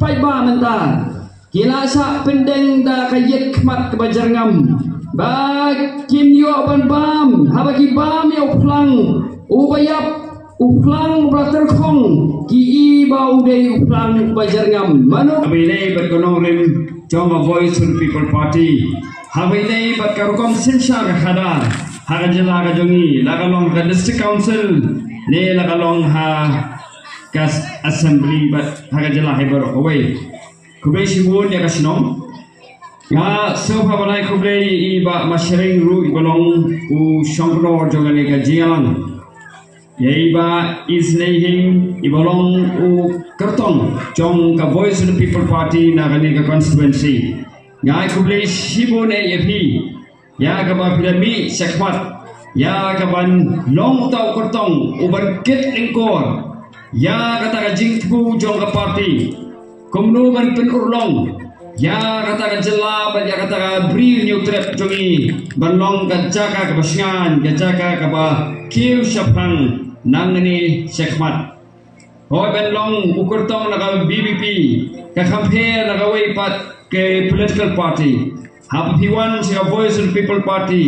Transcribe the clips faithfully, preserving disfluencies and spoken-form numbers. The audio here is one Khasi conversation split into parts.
paidbah mynta ki la shah pyndeng da ka ïit khmat kaba jyrngam ba kim ïoh ban bam, haba ki bam ïa u phlang uba ïap, u phlang uba tyrkhong, ki i ba u dei u phlang uba jyrngam. Mano? Haba ïadei bad ka nongrim jong ka Voice of the People Party, haba ïadei bad ka rukom synshar ka khadar ha ka jylla ka jong ngi, la ka long ha ka District Council ne la ka long ha ka Assembly bad ha ka jylla hi baroh kawei. Khublei shibun ïa ka shnong. Nga sngewbha ban ai khublei ïa i Bah Mashering ruh iba long u shongknor jong kane ka jingïalang. Ïa i Bah Isnei Hing iba long u kyrtong jong ka Voice of the People Party na kane ka constituency. Nga ai khublei shibun ïa phi ïa kaba phi la mih shakhmat ïa kaban long uta u kyrtong uban kit lyngkor ïa kata ka jingthmu jong ka party. Kumno ban pynurlong ïa kata ka jylla bad ïa kata ka Bri u Hynñiewtrep jong ngi ban long ka jaka kaba shngaiñ, ka jaka kaba kiew shaphang nangne shakhmat. Hooid, ban long u kyrtong na ka V P P ka compare na kawei pat ka political party. Haba phi wan sha ka Voice of the People Party,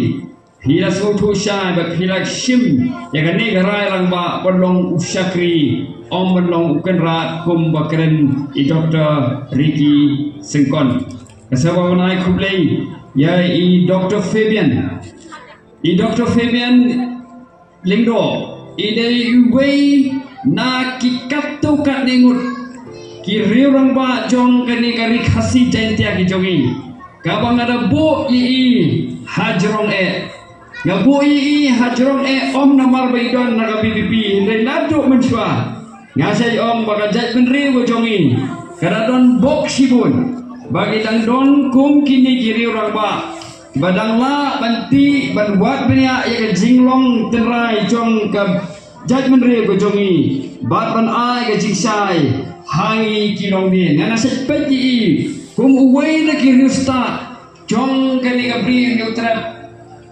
phi la sngewthuh shai bad phi la shim ïa kane ka rai rangbah ban long u shakri, ym ban long u kynrad kumba kren i Doctor Ricky Syngkon. Nga sngewbha ban ai khublei ïa i Doctor Fabian. I Doctor Fabian Lyngdoh i dei iwei na ki katto katne ngut ki riew rangbah jong kane ka Ri Khasi Jaiñtia ki jong ngi, kaba nga da buh ïa i hajrong eh. Nga buh ïa i hajrong eh ym namar ba i don na ka V P P, hynrei naduh mynshuwa nga shait ong ba ka jaitbynriew ka jong ngi ka da don bok shibun ba ki dang don kum kine ki riew rangbah ba dang lah ban tih ban wad bniah ïa ka jinglong tynrai jong ka jaitbynriew ka jong ngi bad ban ai ka jingshai ha ngi ki longdien. Nga nga shait peit ïa i kum uwei na ki riewstad jong kane ka Bri u Hynñiewtrep,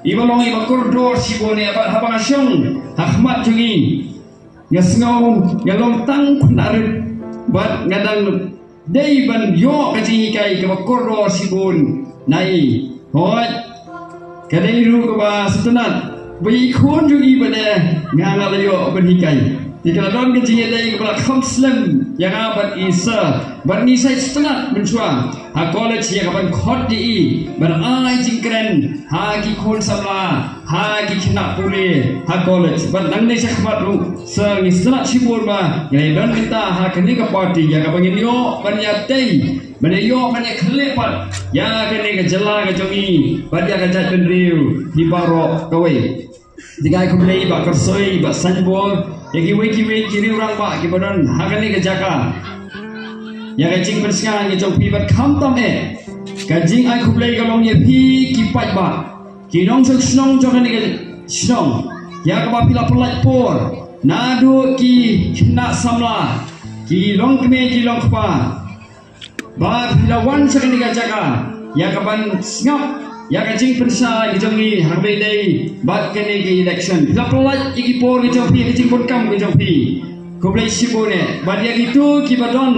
iba long iba kordor shibun ïa bad haba nga shong ha khmat jong i nga sngew nga long tang khynnah rit bad nga dang dei ban ïoh ka jinghikai kaba kordor shibun na i. Hooid, ka dei ruh kaba sngewtynnat ba i khun jong i ba dei nga nga la ïoh ban hikai. Te ka la don ka jingïadei kaba la kham slem ïa nga bad i sir bad ngi sa sngewtynnat mynshuwa ha college ïa ka ban khot ïa i ban ai jingkren ha ki khun samla, ha ki khynnah pule ha college. Bad nangne shakhmat ruh sir ngi sngewtynnat shibun ba ngi la ïadon mynta ha kane ka party ïa kaba ngin ïoh ban ïatei ban ïoh ban ïakhleh pat ïa kane ka jylla ka jong ngi bad ïa ka jaitbynriew hi baroh kawei. Te nga ai khublei Bah Kyrsoi, Bah Saiñbor, ïa kiwei kiwei ki riew rangbah kiba don ha kane ka jaka. Ïa ka jingpynshngaiñ ka jong phi bad khamtam eh ka jingai khublei ka long ïa phi ki paidbah, ki nongshong shnong jong kane ka shnong, ïa kaba phi la pynlait por naduh ki khynnah samla, ki longkmie ki longkpa, ba phi la wan sha kane ka jaka ïa ka ban sngap ïa ka jingpynshai ka jong ngi ha kaba ïadei bad kane ka election. Phi la pynlait ïa ki por ki jong phi, ïa ka jingbunkam ka jong phi. Khublei shibun eh bad ïa kito kiba don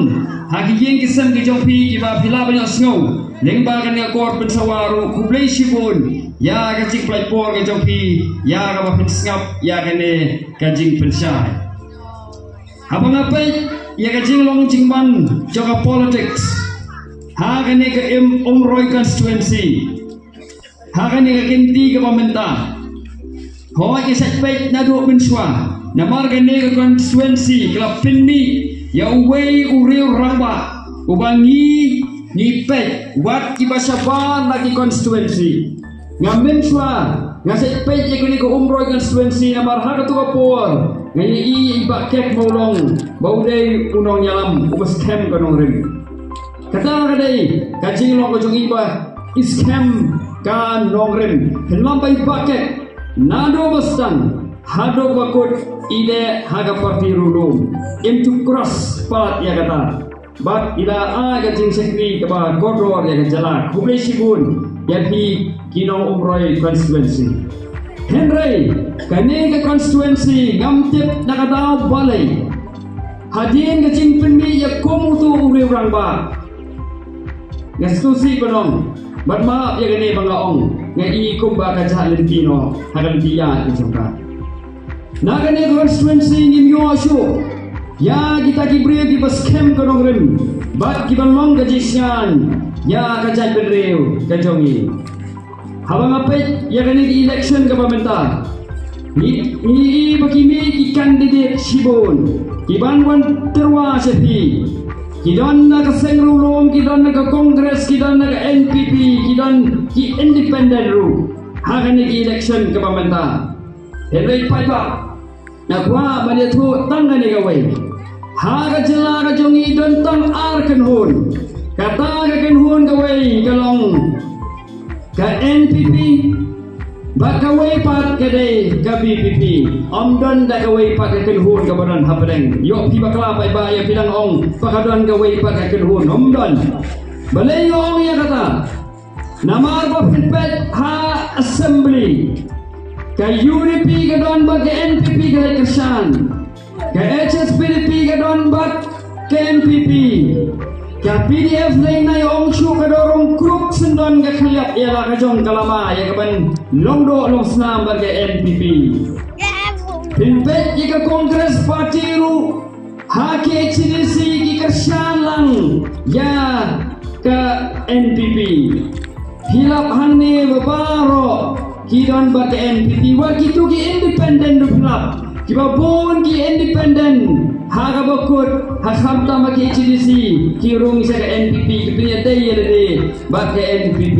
ha ki ïing ki sem ki jong phi kiba phi lah ban ïohsngew lyngba kane ka kor pynsawa ruh, khublei shibun ïa ka jingpynlait por ka jong phi ïa kaba phin sngap ïa kane ka jingpynshai. Haba nga peit ïa ka jinglong jingman jong ka politics ha kane ka Umroi constituency, ha kane ka kynti kaba mynta, hooid nga shait peit naduh mynshuwa namar kane ka constituency ka la pynmih ïa uwei u riew rangbah uba ngi ngi peit wat kiba shabar na ki constituency. Nga mynshuwa nga shait peit ïa kane ka Umroi constituency namar ha kato ka por nga ïohi ïa i Bah Kek Mawlong ba u dei u nongïalam uba skhem ka nongrim. Kata ka dei ka jinglong ka jong i ba i skhem ka nongrim. Pynlong ba i Bah Kek naduh ba sdang haduh ba kut i dei ha ka party ruh lum. Im ju cross palat ïa kata. Bad i la ai ka jingshakri kaba kordor ïa ka jylla. Khublei shibun ïa phi ki nong Umroi constituency. Hynrei kane ka constituency ngam tip na ka daw balei Hadien ka jingpynmih ïa kum uto u riew rangbah, nga sngewsih ban ong, bad map ïa kane ba nga ong, nga i kumba ka jah lynti noh ha ka lynti ïa ka jong ka. Na kane ka constituency ngim ïoh shuh ïa kita ki briew kiba skhem ka nongrim bad kiba long ka jingsngain ïa ka jaitbynriew ka jong ngi. Haba nga peit ïa kane ka election kaba mynta, ngi ngi i ba ki mih ki candidate shibun kiban wan tyrwa sha phi. Ki don na ka seng riewlum, ki don na ka Congress, ki don na ka N P P, ki don ki independent ruh ha kane ka election kaba mynta. Hynrei paidbah, nga kwah ban ïathuh tang kane kawei. Ha ka jylla ka jong ngi don tang ar kynhun. Kata ka kynhun kawei ka long ka N P P, bad kawei pat ka dei ka V P P. Ym don da kawei pat ka kynhun kaba don hapdeng. Ïoh phi bakla paidbah, ïa phi dang ong ba ka don kawei pat ka kynhun. Ym don. Balei nga ong ïa kata? Namar ba phin peit ha assembly, ka U D P ka don bad ka N P P ka leit kyrshan. Ka H S P D P ka don bad ka N P P. Ka P D F lei nai ong shuh ka dorong kruk syndon ka khliap ïa la ka jong ka lama ïa kaban long doh long snam bad ka N P P. Phin peit ïa ka Congress Party ruh ha K H A D C ki kyrshan lang ïa ka N P P. Phi lap hangne ba baroh ki don bad ka N P P, wat kito ki independent ruh phi lap. Kiba bun ki independent ha kaba kut, ha khamtam ha K H A D C, ki rung sha ka N P P, ki pynïadei ïalade bad ka N P P.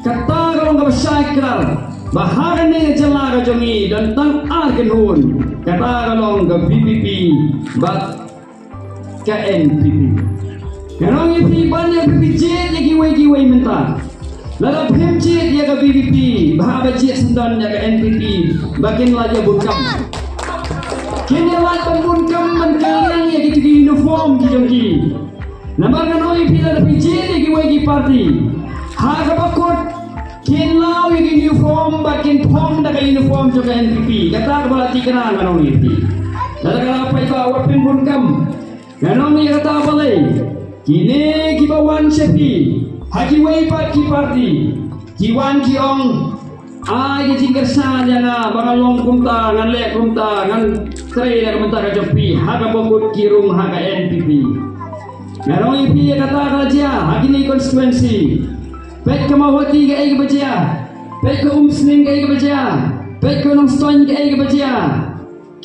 Kata ka long kaba shai klar ba ha kane ka jylla ka jong ngi don tang ar kynhun. Kata ka long ka V P P bad ka N P P. Nga ong ïa phi, ban ïa phi jied ïa kiwei kiwei mynta. Lada phim jied ïa ka V P P, bha ba jied syndon ïa ka N P P, ba kin lait ïa bun kam. Kin ïa lait ban bun kam ban kylliang ïa kito ki uniform ki jong ki. Namar nga ong ïa phi, lada phi jied ïa kiwei ki party, ha kaba kut kin law ïa ki uniform bad kin phong da ka uniform jong ka N P P. Kata kaba la thikna, nga ong ïa phi. Lada ka la paidbah wat pynbun kam. Nga ong ïa kata balei? Kine kiba wan sha phi ha kiwei pat ki party, ki wan ki ong, ai ka jingkyrshan ïa nga ba nga long kumta, ngan leh kumta, ngan trei da ka bynta ka jong phi. Ha kaba kut ki rung ha ka N P P. Nga ong ïa phi, ïa kata ka la jia ha kine constituency. Peit ka Mawhati kaei kaba jia. Peit ka Umsning kaei kaba jia. Peit ka Nongstoiñ kaei kaba jia.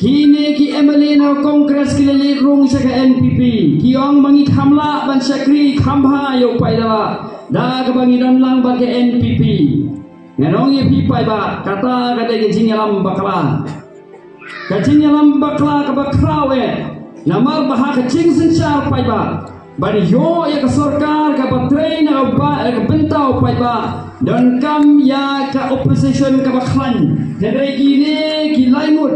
Kine ki M L A na Congress ki la leit rung sha ka N P P. Ki ong ba ngi kham lah ban shakri kham bha ïa u paidbah da kaba ngi don lang bad ka N P P. Nga ong ïa phi paidbah, kata ka dei ka jingïalam bakla. Ka jingïalam bakla kaba khraw eh. Namar ba ha ka jingsynshar paidbah, ban ïoh ïa ka sorkar kaba trei na ka ba, eh, ka bynta u paidbah, donkam ïa ka opposition kaba khlaiñ. Hynrei kine ki lai ngut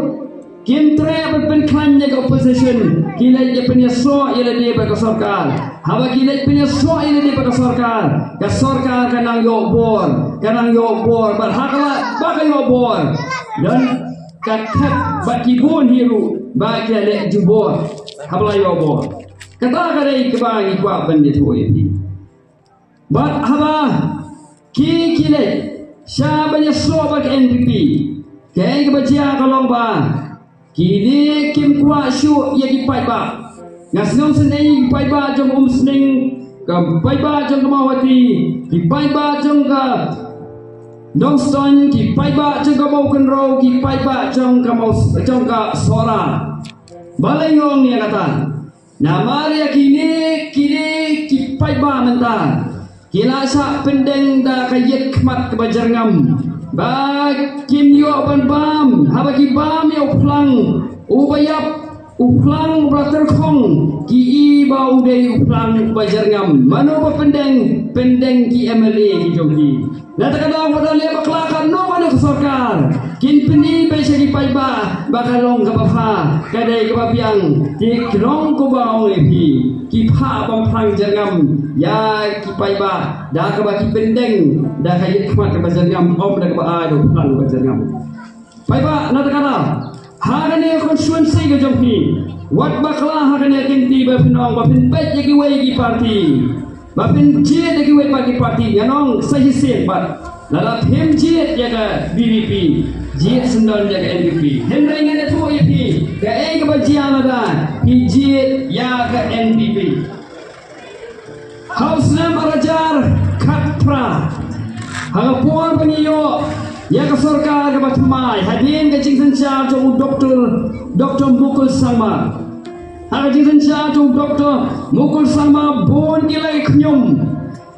kim treh ban pynkhlaiñ ïa ka opposition, ki leit ïa pynïasoh ïa lade bad ka sorkar. Haba ki leit pynïasoh ïa lade bad ka sorkar, ka sorkar ka nang ïoh bor, ka nang ïoh bor, bad ha ka la ba ka ïoh bor, don ka thep bad ki bun hi ruh ba ki la leh jubor haba la ïoh bor. Kata ka dei kaba ngi kwah ban ïathuh ïa phi. Bad haba ki ki leit sha ban ïasoh bad ka N P P, kaei kaba jia ka long ba kine kim kwah shuh ïa ki paidbah. Nga sngewsynei ki paidbah jong Umsning, ki paidbah jong ka Mawhati, ki paidbah jong ka Nongstoiñ, ki paidbah jong ka Mawkynrew, ki paidbah jong ka Maw, jong ka Sohra. Balei nga ong ïa kata? Namar ïa kine, kine ki paidbah mynta ki la shah pyndeng da ka ïit khmat kaba jyrngam ba kin ïoh ban bam. Haba ki bam ïa u phlang uba ïap, u phlang uba tyrkhong, ki i ba u dei u phlang uba jyrngam. Mano ba pyndeng? Pyndeng ki M L A ki jong ki. Na kata ka daw wat la leh bakla katno katno ka sorkar, kin pyni beit sha ki paidbah ba ka long kaba bha, ka dei kaba biang. Te ki long kumba ong ïa phi, ki phah bam phlang jyrngam ïa ki paidbah da kaba ki pyndeng da ka ïit khmat kaba jyrngam, ym da kaba ai da u phlang kaba jyrngam. Paidbah, na kata ka daw ha kane ka constituency ka jong phi, Wat bakla ha kane ka kynti ba phin ong ba phin peit ïa kiwei ki parti, ba phin jied ïa kiwei pat ki parti. Ngan ong sa shisien pat, lada phim jied ïa ka V P P, jied sngewdon ïa ka N P P. Hynrei ngan ïathuh ïa phi kaei kaba jia lada phi jied ïa ka N P P. Ha u snem ar hajar khatphra, ha ka por ba ngi ïoh ïa ka sorkar kaba thymmai, hadien ka jingsynshar jong u Doktor, Doktor Mukul Sangma. Ha ka jingsynshar jong u Doktor Mukul Sangma, bun ki la ïa khñium,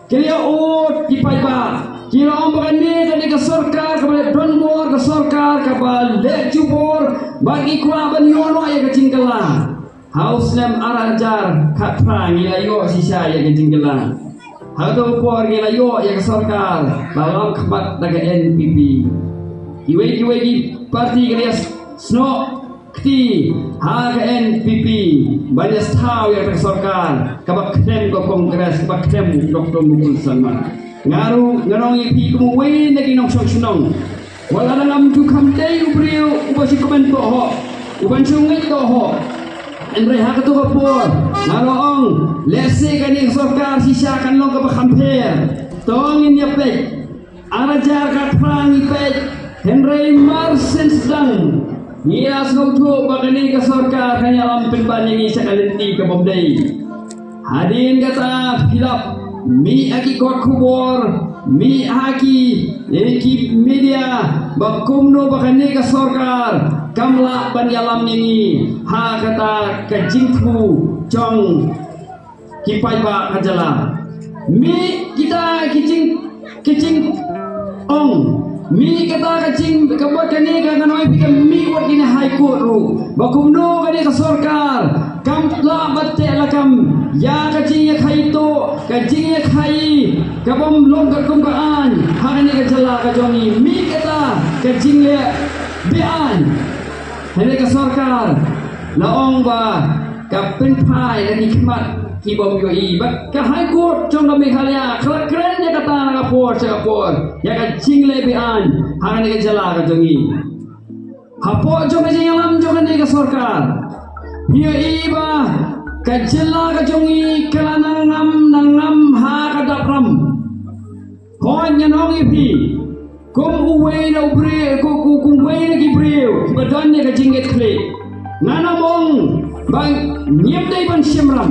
ki la ïa ud ki paidbah, ki la ong ba kane ka dei ka sorkar kaba leh donbor, ka sorkar kaba leh jubor, ba ki kwah ban ïoh noh ïa ka jingkylla. Ha u snem ar hajar khatphra ngi la ïoh shisha ïa ka jingkylla. Ha kato ka por ngi la ïoh ïa ka sorkar ba long khmat da ka N P P. Kiwei kiwei ki parti ki la ïa snoh kti ha ka N P P ban ïa sdang ïa ka sorkar kaba khlem ka Congress, kaba khlem Doktor Mukul Sangma. Nga ruh ngan ong ïa phi kum uwei na ki nongshong shnong, wat la dang ngam ju kham dei u briew uba shu kmen tohok, uban shu ngeit tohok. Hynrei ha kato ka por nga la ong, lehse kane ka sorkar shisha kan long kaba kham pher. To ngin ïa peit. Ar hajar khatphra ngi peit, hynrei mar shen sdang ngi la sngewthuh ba kane ka sorkar kan ïalam pynban ïa ngi sha ka lynti kabym dei. Hadien kata phi lap mih ha ki kot khubor, mih ha ki, eh, ki media, ba kumno ba kane ka sorkar kam lah ban ïalam ïa ngi ha kata ka jingthmu jong ki paidbah ka jylla. Mih kita ki jing, ki jingong. Mih kata ka jing, kaba kane ka ngan ong ïa phi, ka mih wat kine High Court ruh, ba kumno kane ka sorkar kam lah ban teh lakam ïa ka jingïakhaii tuh, ka jingïakhaii kabym long katkum ka aiñ ha kane ka jylla ka jong ngi. Mih kata ka jingleh be-aiñ. Hynrei ka sorkar la ong ba ka pynphai na ki khmat ki bym ïohi. Bad ka High Court jong ka Meghalaya ka la kren ïa kata na ka por sha ka por, ïa ka jingleh be-aiñ ha kane ka jylla ka jong ngi. Hapoh jong ka jingïalam jong kane ka sorkar, phi ïohi ba ka jylla ka jong ngi ka la nang ngam nang ngam ha ka dap ram. Hooid, ngan ong ïa phi, kum uwei na u briew, ku, ku, kum uwei na ki briew kiba don ïa ka jingkitkhlieh, ngan ym ong ba ngim dei ban shim ram.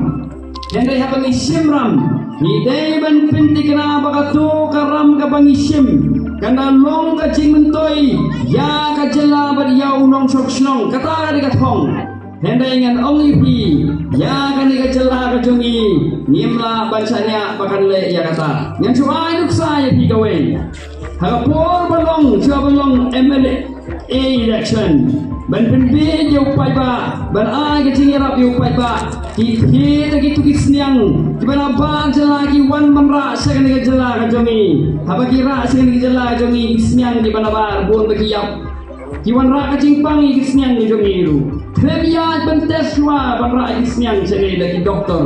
Hynrei haba ngi shim ram, ngi dei ban pynthikna ba kato ka ram kaba ngi shim kan da long ka jingmyntoi ïa ka jylla bad ïa u nongshong shnong. Kata ka dei ka thong. Hynrei ngan ong ïa phi, ïa kane ka jylla ka jong ngi, ngim lah ban shaniah ba kan leh ïa kata. Ngan shu ai nuksa ïa phi kawei. Ha ka por ba long, shuwa ba long M L A election, ban pynbeit ïa u paidbah, ban ai ka jingïarap ïa u paidbah, ki thied da kito ki sniang kiba nabar jylla ki wan ban rah sha kane ka jylla ka jong ngi. Haba ki rah sha kane ka jylla ka jong ngi, ki sniang kiba nabar bun ba ki ïap. Ki wanrah ka jingpang ïa ki sniang ki jong ngi ruh. Khlem ïaid ban test shuwa ban rah ïa ki sniang sha ngi da ki doktor.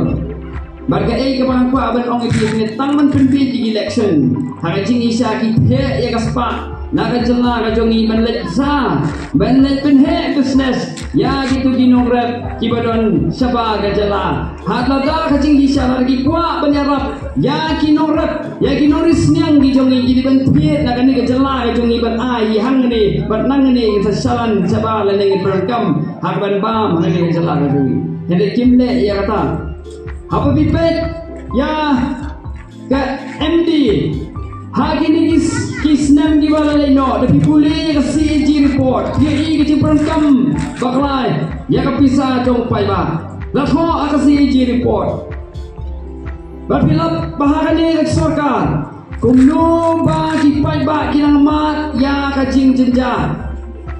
Bad kaei kaba nga kwah ban ong ïa phi ne, tang ban pynbeit ïa ki election, ha ka jingisha ki theh ïa ka spah na ka jylla ka jong ngi ban leit bsa, ban leit pynheh business ïa kito ki nongrep kiba don shabar ka jylla. Hat lada ka jingisha lada ki kwah ban ïarap ïa ki nongrep, ïa ki nongri sniang ki jong ngi, ki dei ban thied na kane ka jylla ka jong ngi ban ai hangne bad nangne, ngin sa shalan shabar lane ngin pyndonkam ha kaban bam ha kane ka jylla ka jong ngi. Hynrei kim leh ïa kata. Haba phi peit ïa ka M D ha kine ki, ki snem kiba la leit noh, da phi pule ïa ka C A G report, phi ïohi ka jingpyndonkam bakla ïa ka pisa jong u paidbah. La thoh ha ka C A G report. Bad phi lap ba ha kane ka sorkar, kumno ba ki paidbah ki nang mad ïa ka jingjynjar.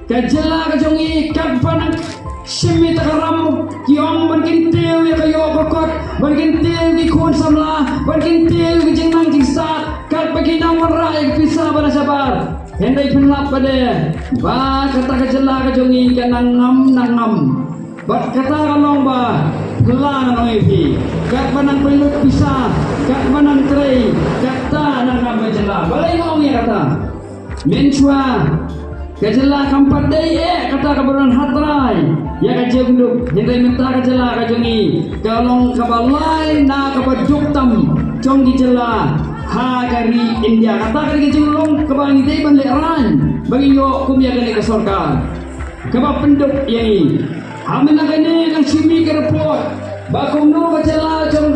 Ka jylla ka jong ngi katba nang shim ïa ka ram, ki ong ban kyntiew ïa ka ïoh ka kot, ban kyntiew ki khun samla, ban kyntiew ki jingnang jingstad, katba ki nang wanrah ïa ka pisa ba na shabar. Hynrei phin lap pat de ba kata ka jylla ka jong ngi ka nang ngam nang ngam. Bad kata ka long ba phylla, ngan ong ïa phi, katba nang pynlut pisa, katba nang trei, kata nang ngam ka jylla. Balei nga ong ïa kata? Mynshuwa Ka jylla kam pat dei eh kata kaba don ha trai ïa ka jingduk, hynrei mynta ka jylla ka jong ngi ka long kaba lai na kaba duk tam jong ki jylla ha ka ri India. Kata ka dei ka jinglong kaba ngi dei ban lehraiñ ba ngi ïoh kum ïa kane ka sorkar kaba pynduk ïa ngi. Ha mynta kane ka shu mih ka report ba kumno ka jylla jong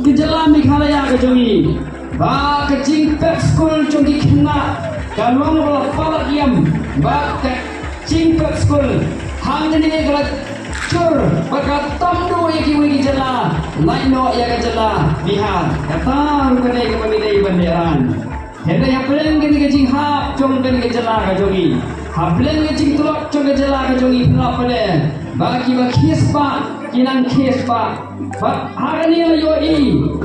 ka jylla Meghalaya ka jong ngi ba ka jingpep skul jong ki khynnah ka long ba la palat ïam, ba ka jingpep skul hangne ka la jur ba ka tam duh ïa kiwei ki jylla, lait noh ïa ka jylla Bihar. Kata ruh ka dei kaba ngi dei ban lehraiñ. Hynrei hapdeng kane ka jinghap jong kane ka jylla ka jong ngi, hapdeng ka jingtlot jong ka jylla ka jong ngi, pynlap pynleh ba kiba khie spah ki nang khie spah. Ba ha kane la ïohi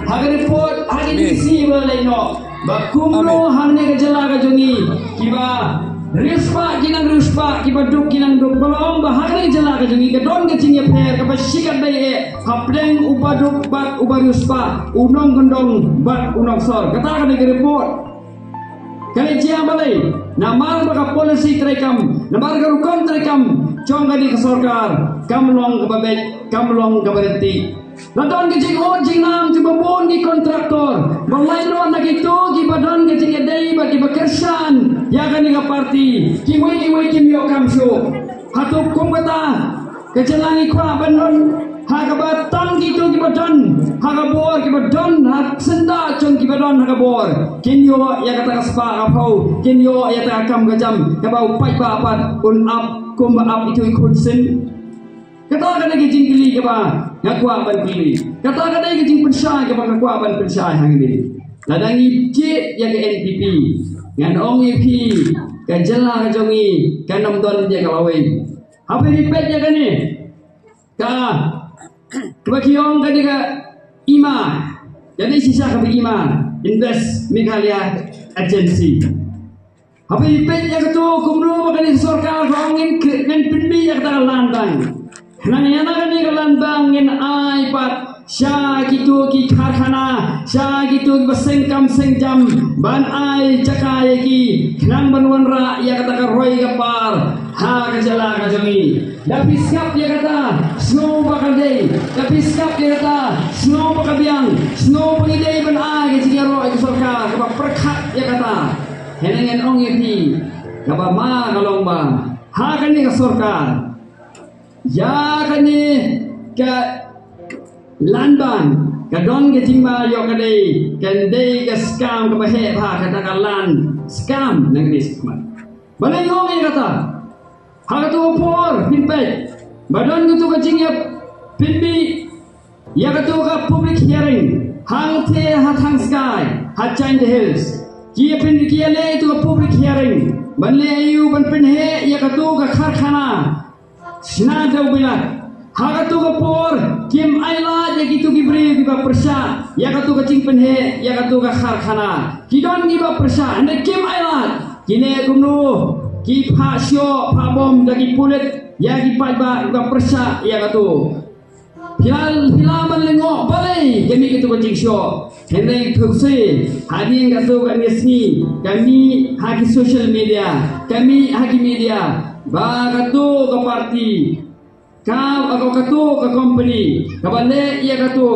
ha ka report ha ka D C ba la leit noh ba kumno hangne ka jylla ka jong ngi kiba riewspah ki nang riewspah, kiba duk ki nang duk. Ba la ong ba ha kane ka jylla ka jong ngi ka don ka jingïapher kaba shikatdei eh hapdeng uba duk bad uba riewspah, u nongkyndong bad u nongsor. Kata ka dei ka report. Ka dei jia balei? Namar ba ka policy treikam, namar ka rukom treikam jong kane ka sorkar kam long kaba beit, kam long kaba ryntih. La don ka jingud jingnam jong ba bun ki kontraktor ba lait noh na kito kiba don ka jingïadei bad kiba kyrshan ïa kane ka parti. Kiwei kiwei kim ïoh kam shuh. Hato kum kata ka jylla ngi kwah ban don ha kaba tang kito kiba don ha ka bor, kiba don ha syndah jong kiba don ha ka bor kin ïoh ïa kata ka spah ka phew, kin ïoh ïa kata ka kam ka jam kaba u paidbah pat un ap kumba ap ito i khun sien? Kata ka dei ka jingkylli kaba nga kwah ban kylli. Kata ka dei ka jingpynshai kaba nga kwah ban pynshai hangne. Lada ngi jied ïa ka N P P, ngan ong ïa phi, ka jylla ka jong ngi kan ym don ïa ka lawei. Haba phi peit ïa kane ka, kaba ki ong ka dei ka IMA, ka dei shisha kaba IMA, Invest Meghalaya Agency. Haba phi peit ïa kato kumno ba kane ka sorkar ka ong ngin, ngin pynmih ïa kata ka land bank. Khnang ïa na kane ka land bank ngin ai pat sha kito ki karkhana, sha kito kiba seng kam seng jam, ban ai jaka ïa ki khnang ban wanrah ïa kata ka roi ka par ha ka jylla ka jong ngi. Da phi sngap ïa kata, sngew ba ka dei. Da phi sngap ïa kata, sngew ba ka biang. Sngew ba ngi dei ban ai ka jingïaroh ïa ka sorkar kaba pyrkhat ïa kata. Hynrei ngan ong ïa phi, kaba ma ka long ba ha kane ka sorkar, ïa kane ka land bank ka don ka jingma ïoh ka dei, kan dei ka scam kaba heh bha, kata ka land scam na ka dei skhem. Balei nga ong ïa kata? Ha kato ka por phin peit ba don kato ka jingïapynmih ïa kato ka public hearing hangtei ha Thangskai, ha Jaintia Hills. Ki ïapyn, ki ïaleh ïa kato ka public hearing ban leh aïu? Ban pynheh ïa kato ka karkhana shna dewbilat. Ha kato ka por kim ailad ïa kito ki briew kiba pyrshah ïa kato ka jingpynheh ïa kato ka karkhana. Ki don kiba pyrshah hynrei kim ailad. Kine kumno? Ki phah shoh phah bom da ki pulit ïa ki paidbah kiba pyrshah ïa kato. Phi lah, phi lah ban lyngngoh balei ka mih kato ka jingshoh. Hynrei to shu hadien kato katne sngi ka mih ha ki social media, ka mih ha ki media ba kato ka party, ka, ka, kato ka company kaba leh ïa kato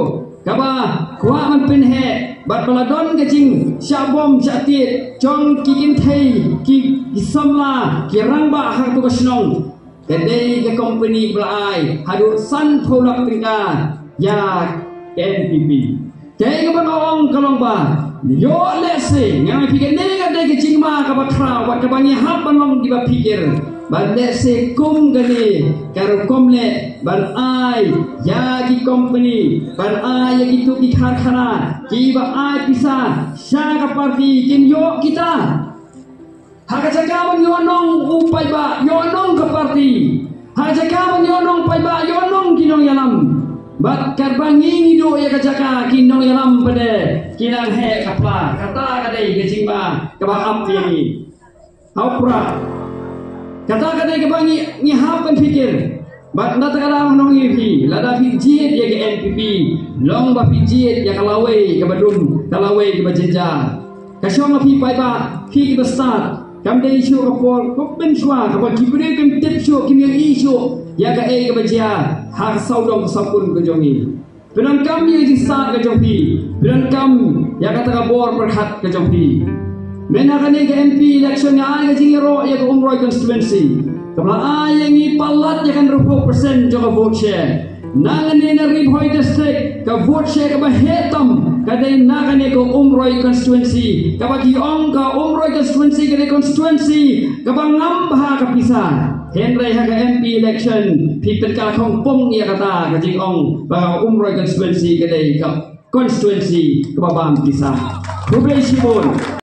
kaba kwah ban pynheh bad ba la don ka jingshah bom shah tied jong ki kynthei, ki, ki samla, ki rangbah ha kato ka shnong. Ka dei ka company ba la ai haduh sanphew lak tyngka ïa ka N P P. Kaei kaba nga ong ka long ba ïoh lehse, nga ong ïa phi kane ka dei ka jingma kaba khraw bad kaba ngi hap ban long kiba phikir. Bad lehse kum kane ka rukom leh ban ai ïa ki company, ban ai ïa kito ki karkhana kiba ai pisa sha ka party kin ïoh kita. Ha ka jaka ban ïoh nong u paidbah, ïoh nong ka party. Ha ka jaka ban ïoh nong paidbah, ïoh nong ki nongïalam. Bad katba ngi ngi duh ïa ka jaka, ki nongïalam pat de ki nang heh ka pla. Kata ka dei ka jingma kaba ap ïa ngi. Ha u Prah, kata ka dei kaba ngi, ngi hap ban phikir. Bad na kata ka daw ngan ong ïa phi, lada phi jied ïa ka N P P, long ba phi jied ïa ka lawei kaba dum, ka lawei kaba jynjar. Ka shong ha phi paidbah, phi kiba stad. Kam dei shuh ka por kaba mynshuwa kaba ki briew kim tip shuh, kim ïohi shuh ïa kaei kaba jia ha ka sawdong ka sawkun ka jong ngi. Pyndonkam ïa ka jingstad ka jong phi, pyndonkam ïa kata ka bor pyrkhat ka jong phi. Mynta ha kane ka M P election nga ai ka jingïaroh ïa ka Umroi constituency kaba la ai ïa ngi palat ïa ka hynriewphew percent jong ka vote share. Na kane na Ri Bhoi District ka vote share kaba heh tam ka dei na kane ka Umroi constituency, kaba ki ong ka Umroi constituency ka dei constituency kaba ngam bha ka pisa. Hynrei ha ka M P election phi pynkylla khongpong ïa kata ka jingong ba ka Umroi constituency ka dei ka constituency kaba bam pisa. Khublei shibun.